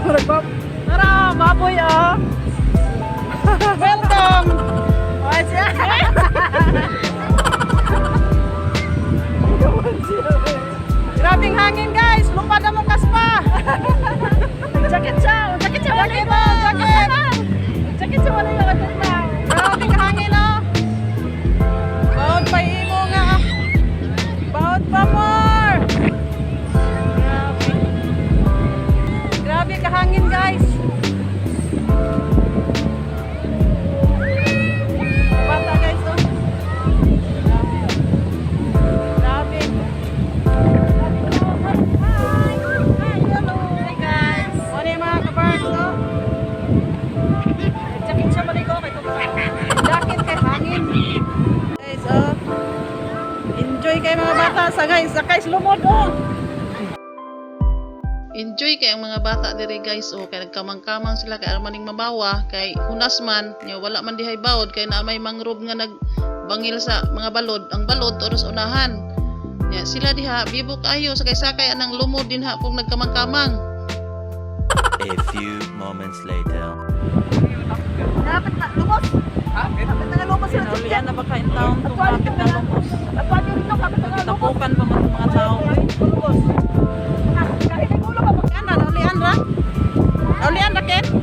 Tara, baboy oh. Welcome. Oh, siya. Grabing hangin, guys. Lupad na mong kaspa. Jacket siya. Jacket siya. Jacket oh, jacket. Jacket siya wala yung na. Grabing hangin oh. Bawod pa imo nga. Ah. Bawod pa more. Grabe. Grabe kahangin, guys. Bata, guys, oh. Grabe. Grabe. Hi! Hi, hello. Hi, guys. Ano yung mga kabarks, oh? Jacket siya mali ko kay jacket kay hangin. Guys, oh. Enjoy kay mga bata sa guys, sa guys lumod oh. Enjoy kay ang mga bata diri, guys, oh, kay nagkamang-kamang sila kay armaning mabawa kay hunas man nya wala man dihay bawod kay naa may mangrove nga nagbangil sa mga balod, ang balod oras unahan nya sila diha bibo kaayo sakay-sakay anang lumod dinha pong nagkamang-kamang. A few moments later. Dapat na lumos. Kapit na nga lumos sila. Naulian na ba ka in town kung kapit na lumos? At dito kapit na nga lumos. Tapukan pa man itong mga tao. Lumos. Kahit ang ulo ka pag ana, naulian ra. Naulian ra ken? Kan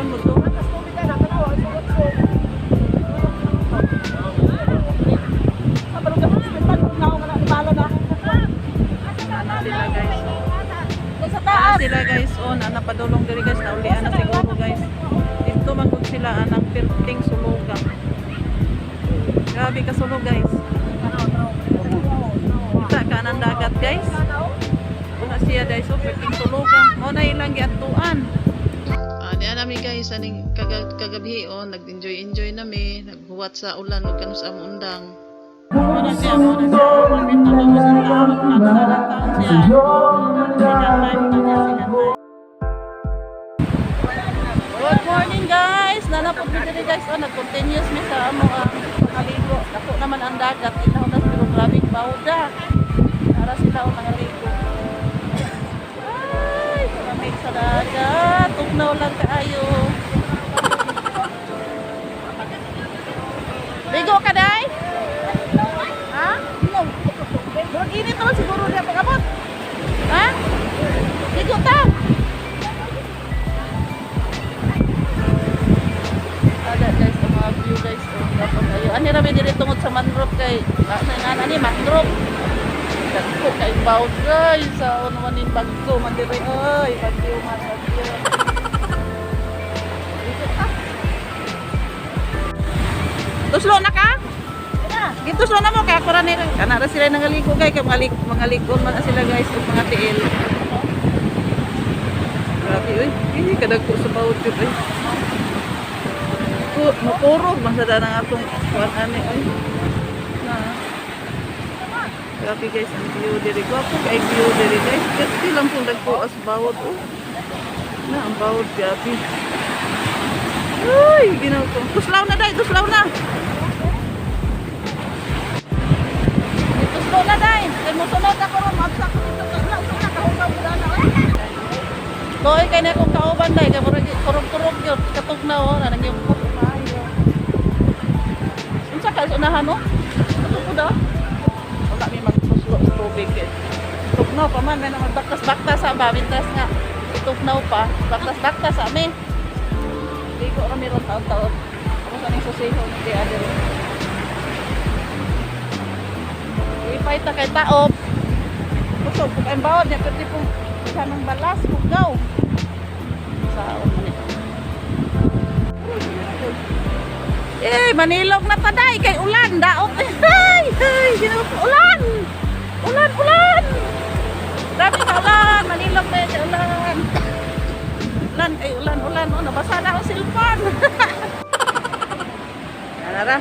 mo to? Sila, guys. Sa taas. Sila, guys, oh, na napadulong diri, guys, naulian na siguro, guys. Dito man gud sila anang perting suluga. Grabe ka sulog, guys. Kita ka ng dagat, guys. Una siya, guys, oh, perting suluga. Mo na ilang giatuan. Ah, diyan nami, guys, aning kagabi oh, nag-enjoy enjoy nami, naghuwat sa ulan ug kanus sa among undang. Mo na siya, mo na siya. Kapit na lumos ang tao, magkano ng tao siya. Second time na niya, second time. Good morning, guys! Nanapod mi diri, guys. Oh, nag-continuous mi sa amo ang pangaligo. Dako naman ang dagat. Inaw na pero grabing bawda. Para sila ang nangaligo. Ay, kalamig sa dagat. Tugnaw lang kaayo. Ligo ka, day? Ha? No. Murag init naman siguro niya pag-abot. Ha? Ligo ta! Ada, guys, ang mga view, guys. Oh, dapat ayo. Ani ra mi diri tungod sa mangrove kay sa nga ani mangrove. Dagko kay bawd, guys. Sa ano man ning bagyo man diri oy, bagyo man bagyo. Dito ka. Tuslo na ka? Gituslo na mo kay ako ra ni kana ra sila nangaligo kay mga lig mga ligon man na sila, guys, ug mga tiil. Grabe oy, hindi kadagko sa bawd yun oy. Ko makurog man sa danang atong kuan ani oy. Na. Grabe, guys, ang view diri. Gwapo kay view diri, guys. Kasi lang pong dagko as bawod oh. Na ang bawod grabe. Uy, ginaw ko. Tuslaw na day, tuslaw na. Tuslo na day. Kay mosunod ako ron, maabsa ko dito. Na usok na kahugaw ko na oy. Koy kay na akong kauban day, kay murag kurog-kurog yun, katugnaw oh, na nangyungkot maayo. Unsa ka sa unahan no? Ato po daw. Wala mi magtuslo sa tubig eh. Tugnaw pa man, may naman baktas-baktas sa ba, mintas nga. Itugnaw pa, baktas-baktas sa amin. Ligo kami ron taon-taon. Ako sa ning susiho ni Tia diri. Ipay ta kay taop. Kusog po kay bawod niya pwede pong isa ng balas pugaw. Sa man eh. Eh, manilog na taday kay ulan daot. Ay, ay, ginoo ko, ulan. Ulan, ulan. Dami ka ulan, manilog na kay ulan. Ulan kay ulan, ulan. Oh, nabasa na ang cellphone. Tara.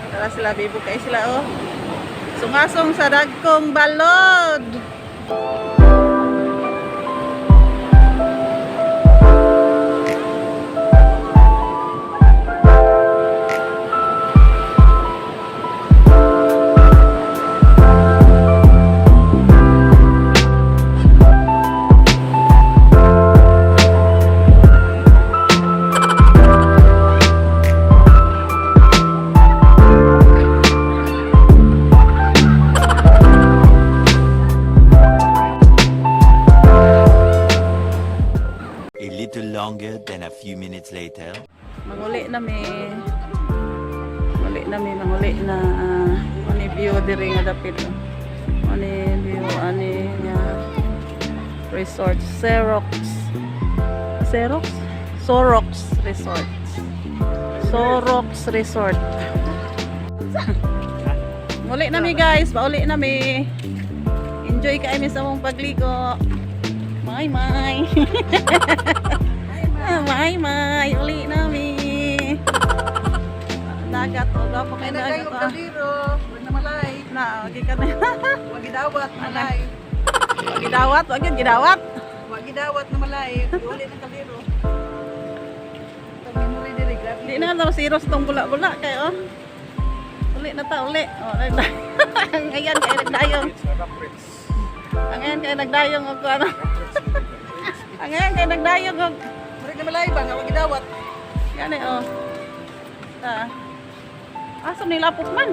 Tara sila, bibo kay sila oh. Sungasong sa dagkong balod. na mi. Uli na mi, manguli na. Ani view diri nga dapit, oh. Ani view ani nga resort, Xerox. Xerox? Sorox Resort. Sorox Resort. Muli na mi, guys, pauli na mi. Enjoy kaayo mi sa among pagligo. May may. May may, uli na mi. Dagat o, gwapo kay Ay nagay dagat. og Ah. kaliro, wag na malay. Na, okay ka na. Wag gidawat malay. Wag gidawat, wag yun, gidawat. Wag gidawat na malay. Uli ng kaliro. Pag diri, grabe. Di na daw serious tong bula-bula kayo. Uli na ta, uli. Oh, ang ayan kay nagdayong. Ang ayan kay nagdayong og ano. Ang ayan kay nagdayong og Murag na malay ba nga wag gidawat. gani oh. Ta. Asa ni lapok man?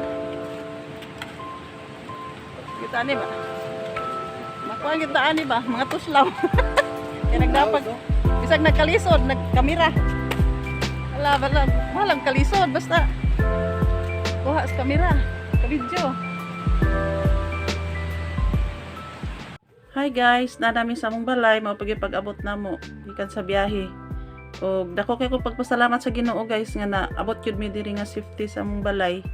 Kita ni ba? Makuha kita ani ba? Mga tuslaw. Kaya nagdapag. Bisag nagkalisod, nagkamera. Wala, wala. Walang kalisod. Basta kuha sa kamera. Ka-video. Hi guys, nadami sa among balay, mao pag pag-abot namo gikan sa biyahe. Og dako kay ko pagpasalamat sa Ginoo, guys, nga naabot jud mi diri nga safety sa among balay.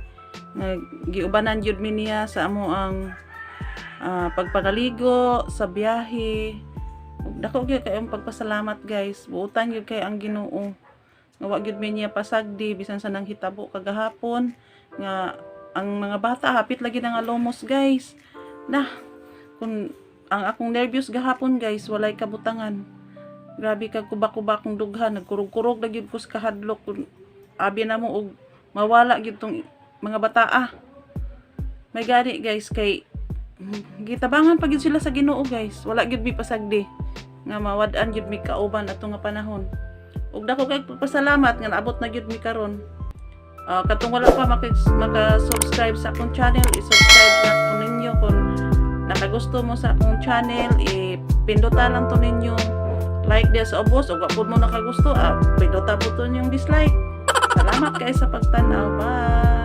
Nga giubanan jud mi niya sa amo ang pagpagaligo sa biyahe. Ug dako gyud kay ang pagpasalamat, guys. Buotan gyud kay ang Ginoo. Nga wa gyud mi niya pasagdi bisan sa nang hitabo kagahapon nga ang mga bata hapit lagi na nga lomos, guys. Na kung ang akong nervyos gahapon, guys, walay kabutangan. Grabe kag kuba-kuba akong dughan, nagkurog-kurog na gyud ko sa kahadlok kung abi na mo og mawala gyud tong mga bataa. May gani, guys, kay gitabangan pa gyud sila sa Ginoo, guys. Wala gyud mi pasagdi nga mawad-an gyud mi kauban ato nga panahon. Ug dako kay pagpasalamat nga naabot na gyud mi karon. Katong wala pa maka-subscribe sa akong channel, i-subscribe na ko ninyo kung nakagusto mo sa akong channel, i-pinduta lang to ninyo like dia sa ubos ug wa pud mo nakagusto, pindota po to yung dislike. Salamat kay sa pagtan-aw. Bye.